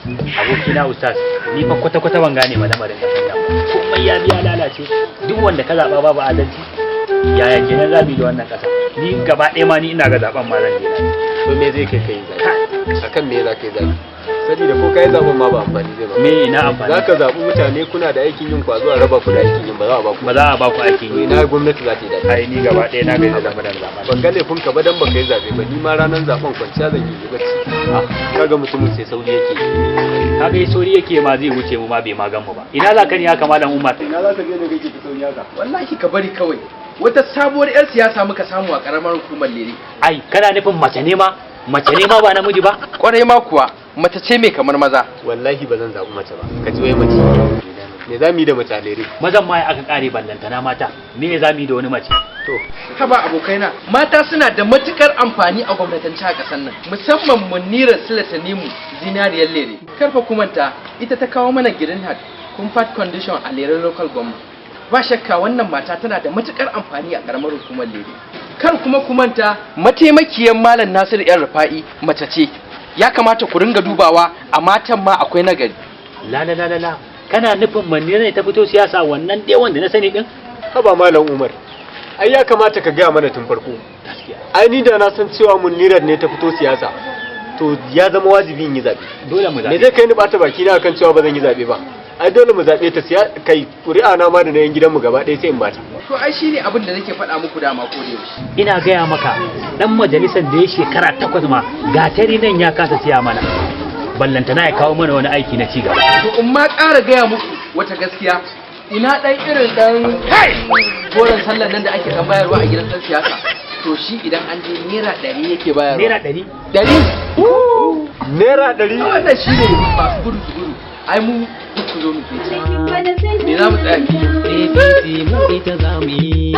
Abokina ustaz, ni fa kwata kwata ban gane ma lamarin kasan nan ba. Komai ya biya lalace, duk wanda ka zaba babu adalci. Yaya kenan za mu yi da wannan kasa? Ni gaba ɗaya ma ni ina ga zaben ma zan daina. To, me zai kai kai zaɓe? Akan me za ka yi zaɓe? Saboda ko kai zaɓen ma ba amfani zai ba. Me ina amfani? Za ka zaɓi mutane, kuna da aikin yin kwazo, a raba ku da aikin yin, ba za a ba ku. Ba za a ba ku aikin To, yi. ina gwamnati za ta yi daɗi? Ai ni gaba ɗaya na gaji da lamarin zaben. Ban ga laifin ka ba dan baka yi zaɓe ba. Ni ma ranar zaɓen kwanciya zan yi bacci. Ah, kaga mutumin sai sauri yake. Kaga yi sauri yake ma, zai wuce mu ma bai ma gan mu ba. Ina za ka ne haka, Malam Umar? Ina za ka je ne kake ta sauri haka? Wallahi ka bari kawai, wata sabuwar 'yar siyasa muka samu a karamar hukumar Lere. Ai kana nufin mace ne ma? Mace ne ma, ba namiji ba? Kwarai ma kuwa, mace ce mai kamar maza. Wallahi ba zan zaɓi mace ba. Ka ji wai mace, me za mu yi da mace a Lere? Mazan ma ya aka kare, ballantana mata. Me za mu yi da wani mace? To. Haba abokaina, mata suna da matukar amfani a gwamnatance a ƙasar nan, musamman Munira Sule Tanimu, zinariyar Lere. Karfa kumanta, ita ta kawo mana Green Heart Comfort Condition a Lere Local Government. Ba shakka wannan mata tana da matukar amfani a karamar hukumar Lere. Kar kuma kumanta, mataimakiyar Malam Nasiru Yan Rufa'i mace ce. Ya kamata ku ringa dubawa, a matan ma akwai nagari. La la la la la, kana nufin Munira ne ta fito siyasa, wannan dai wanda na sani din? Haba Malam Umar, ai ya kamata ka gaya mana tun farko. Gaskiya. Ai ni da na san cewa Munirar ne ta fito siyasa, to ya zama wajibi in yi zaɓe. Dole mu Me zabe. zai kai ni bata baki na akan cewa ba zan yi zaɓe ba? Ai dole mu zaɓe ta. Siya kai ƙuri'a na ma da na yan gidanmu gaba ɗaya sai in bata. To, ai shine abin da nake faɗa muku dama ko da yaushe. Ina gaya maka, dan majalisar da ya shekara 8 ma gatari nan ya kasa siya mana, ballantana ya kawo mana wani aiki na cigaba. To, in ma ƙara gaya muku wata gaskiya, ina ɗan irin ɗan goron sallan nan da ake ɗan bayarwa a gidan ɗan siyasa, to shi idan an je ₦100 yake bayarwa. ₦100? 100. ₦100? Wannan shi ne masu gudu su gudu. Ai mu duk ku zo mu ke, me za mu tsaya? APC mu ita za mu yi.